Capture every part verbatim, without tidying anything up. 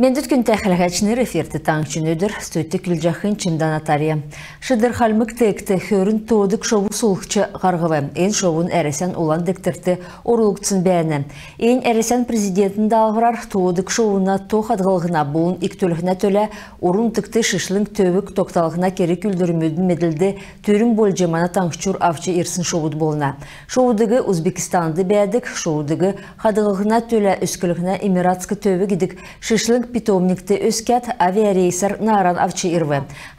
Мендвт, күндтә хәләһәчнр! Эфирт «Таңһчин өдр», студьд көдлҗәхнь Чимдән Наталья. Шидр хальмг теегт хөрн тоодг шову сулдхҗ һарһв. Эн шовун Әрәсән Улан дегтрт орулгдсн бәәнә. Эн Әрәсән Президентин даалһврар тоодг шовуна то хадһллһна болн икдүллһнә төлә орн-нутгт шишлң төвиг тогталһна керг-үүлдврмүдин медлд түрүн болҗ мана таңһчур авч ирсн шовуд болна. Шовудыг Узбекистанд бәәдг шовудыг хадһллһна төлә өсклһнә эмиратск төвиг гидг шишлң питомникт өскәд, авиарейсәр нааран авч ирв.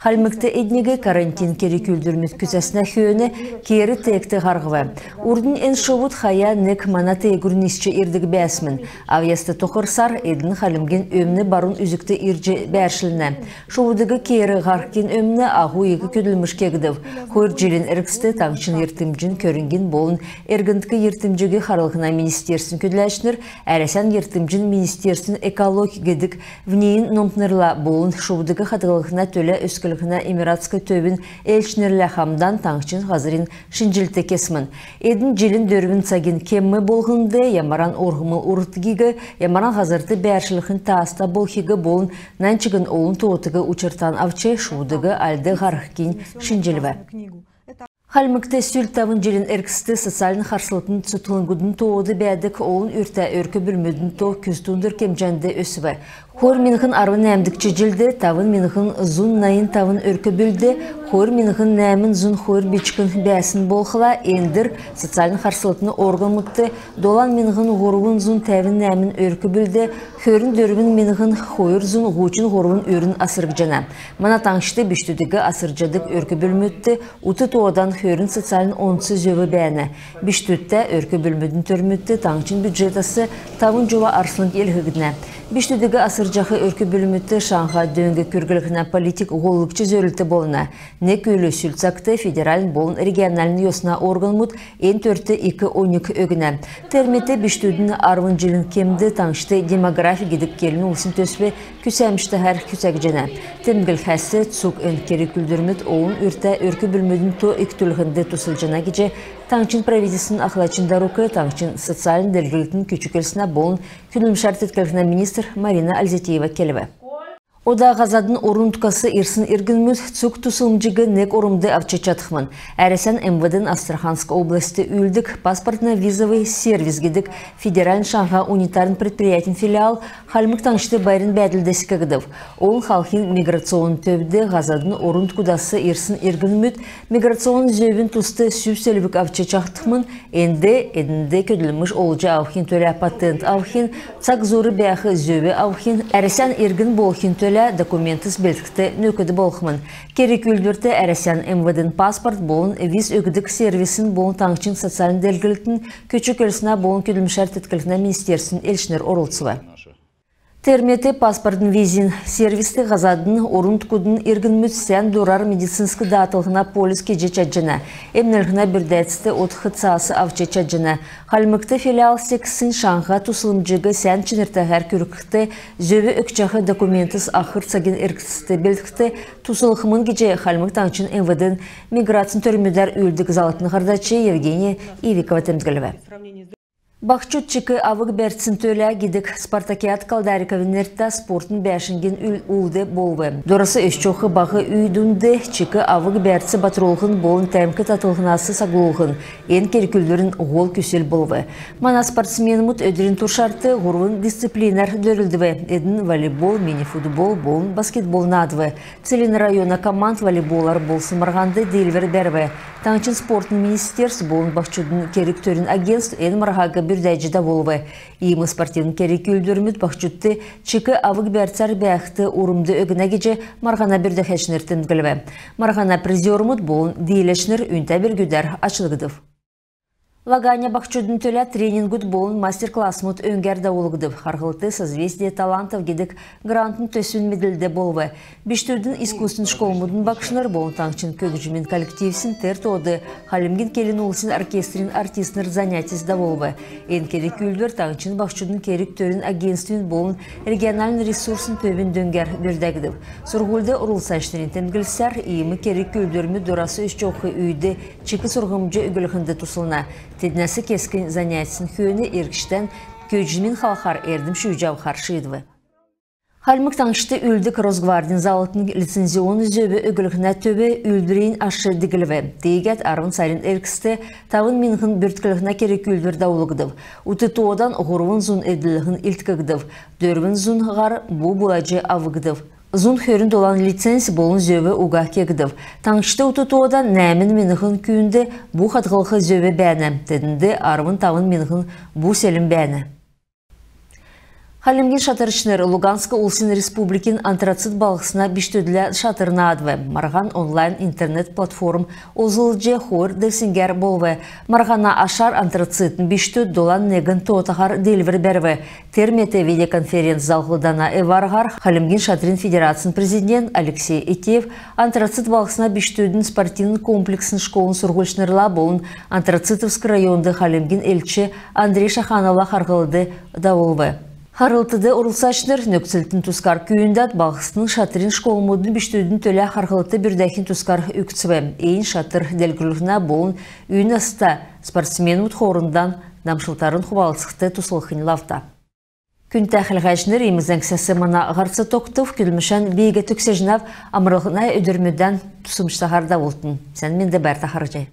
Хальмгт эдниг карантин керг-үүлдврмүд күцәснә хөөн кеер теегт һарһв. Урднь эн шовуд хая нег мана теегүр нисҗ ирдг бәәсмн. Авъяст тохрсар эдн Хальмгин өмн барун үзгт ирҗ бәәршлнә. Шовудыг кеер һарһхин өмн аһу ик көдлмш кегдв. Хойр җилин эргцд таңһчин йиртмҗин көрңгин болн эргндк йиртмҗиг харлһна министерствин көдләчнр Әрәсән йиртмҗин министерствин «Экологь» гидг ВНИИ-н номтнрла болн шовудыг хадһллһна төлә өсклһнә эмиратск төвин элчнрлә хамдан таңһчин һазрин шинҗлт кесмн. Эдн җилин дөрвн цагин кем болһнд ямаран урһмл урһдгиг, ямаран һазрт бәәршлхнь тааста болхиг болн нань чигн олн тоотыг учртан авч, шовудыг альд һарһхинь шинҗлв. Хальмгт сүл тавн җилин эргцд социальн харслтын цутхлңгудын тоод бәәдг олн үртә өрк-бүлмүдин то күз дундур кемҗәнд өсв. Хойр миңһн арвн нәәмдгч җилд тавн миңһн зун найн тавн өрк-бүлд хойр миңһн нәәмн зун хойр бичкн бәәсн болхла, эндр социальн харслтын органмудт долан миңһн һурвн зун тәвн нәәмн өрк-бүлд хөрн дөрвн миңһн хойр зун һучн һурвн үрн асргдҗана. Мана таңһчд бичкдүдиг асрҗадг өрк-бүлмүдт ут тоодан хөрн социальн онц зөв бәәнә. Бичкдүдтә өрк-бүлмүдин төрмүдт таңһчин бюджетәс тавн җова арслң илгәгднә. Бичкдүдиг асрҗах өрк-бүлмүдт шаңһа дөң күрглһнә политик һоллгч зөрлт болна. Нег үлү сүл цагт федеральн болн региональн йосна органмуд эн төрт ик оньг өгнә. Тер мет бичкдүдин арвн җилин кемд таңһчд «Демографь» гидг келн улсин төсв күцәмҗтәһәр күцәгдҗәнә. Темдглхәс, цуг эн керг-үүлдврмүд олн үртә өрк-бүлмүдин то икдүллһнд туслҗана гиҗ таңһчин правительствин ахлачин дарук, таңһчин социальн делгрлтин, күч-көлснә болн көдлмшәр тетклһнә министр Марина Ользятиева келв. Ода һазадын орн-нутгас ирсн иргнмүд цуг туслмҗиг нег ормд авч чадхмн. Әрәсән МВД-н Астраханск областьд үүлддг паспортно-визовый сервис гидг федеральн шаңһа унитарн предприятин филиал Хальмг Таңһчд байрин бәәдлд секгдв. Олн халхин миграционн төвд һазадын орн-нутгудас ирсн иргнмүд миграционн зөвин туст сүв-селвг авч чадхмн. Энд эднд көдлмш олҗ авхин төлә патент авхин, цаг зуур бәәх зөв авхин, Әрәсән иргн болхин төлә документс белдхд нөкд болхмн. Керг-үүлдврт Әрәсән МВД-н паспорт болн виз өгдг сервисин болн таңһчин социальн делгрлтин, күч-көлснә болн көдлмшәр тетклһнә министерствин элчнр орлцв. Тер мет паспортн-визин сервист һазадын орн-нутгудын иргнмүд сән дурар медицинск даадлһна полис кеҗ чадҗана. Эмнлһнә бүрдәцд одх цаас авч чадҗана. Хальмгт филиал секснь шаңһа туслмҗиг сән чинртәһәр күргхд зөв өгчәх документс ахр цагин эргцд белдхд туслхмн гиҗ Хальмг Таңһчин МВД-н миграцин төрмүдәр үүлддг залврин һардач Евгения Ивикова темдглв. «Баһчуд чик авг-бәрцин төлә» гидг спартакиад Калдариковин нертә спортын бәәшңгин үлд болв. Дорас өсч йовх баһ үй дунд чик авг-бәрц батрулһн болн тәмк татлһнас саглулһн эн керг-үүлдврин һол күсл болв. Мана спортсменмүд өдрин туршарт һурвн дисциплинәр дөрлдв. Эдн волейбол, мини-футбол болн баскетбол наадв. Целинн района команд волейболар болсн марһанд диилвр бәрв. Таңһчин спортын министерств болн баһчудын керг-төрин агентств эн марһаг бүрдәҗ давулв. Иим спортивн керг-үүлдврмүд баһчудт чик авг-бәрцәр бәәхд урмд өгнә гиҗ марһана бүрдәгчнр темдглв. Марһана призермүд болн дииләчнр үнтә белгүдәр ачлгдв. Лаганя баһчудын төлә тренингүд болн мастер-классмуд өңгәр давулгдв. Харһлт «Созвездие талантов» гидг грантын төсвин медлд болв. Бичкдүдин искусствин школмудын багшнр болн таңһчин көгҗмин коллективсин, тер тоод Хальмгин келн улсин оркестрин артистнр занятьс давулв. Эн керг-үүлдвр таңһчин баһчудын керг-төрин агентствин болн региональн ресурсн төвин дөңгәр бүрдәгдв. Сурһульд орлцачнрин темдглсәр, иим керг-үүлдврмүд дорас өсч йовх үйд чик сурһмҗ өглһнд туслна. Теднәс кесгнь занятьсин хөөн иргчдән көгҗмин халхар эрдм шүүҗ авхар шиидв. Хальмг Таңһчд үүлддг Росгвардин заллтын лицензионн зөв өглһнә төв үүлдврин аш диглв. Тиигәд арвн сарин эргцд тавн миңһн бүртклһнә керг-үүлдвр давулгдв. Ут тоодан һурвн зун эвдлһн илдкгдв, дөрвн зун һар бу булаҗ авгдв. Зун хөрн долан лиценз болн зөв уга кегдв. Таңһчд ут тоодан нәәмн миңһн күүнд бу хадһлх зөв бәәнә. Теднд арвн тавн миңһн бу селм бәәнә. Хальмгин шатрчнр Луганск Улсин Республикин Антрацит балһсна бичкдүдлә шатр наадв. Марһан онлайн интернет-платформ олзлҗ хойр девсңгәр болв. Марһана ашар Антрацитин бичкдүд долан негн тоотаһар диилвр бәрв. Тер мет видеоконференц-залһлдана эв-арһар Хальмгин шатрин федерацин президент Алексей Этеев Антрацит балһсна бичкдүдин спортивн комплексн школын сурһульчнрла болн Антрацитовск районд Хальмгин элч Андрей Шахановла харһлт давулв. Харһлтд орлцачнр нөкцлтин тускар күүндәд, балһсна шатрин школмудын бичкдүдин төлә харһлт бүрдәхин тускар үгцв. Эн шатр делгрүллһнә болн үй наста спортсменмүд хоорндан дамшлтарн хувалцхд туслхнь лавта. Күндтә хәләгчнр, иим зәңгсәс мана һарц тогтв. Көдлмшән би төгсәҗәнәв. Амрлһна өдрмүдән тусмҗтаһар давултн. Сән менд бәәтн, харһий.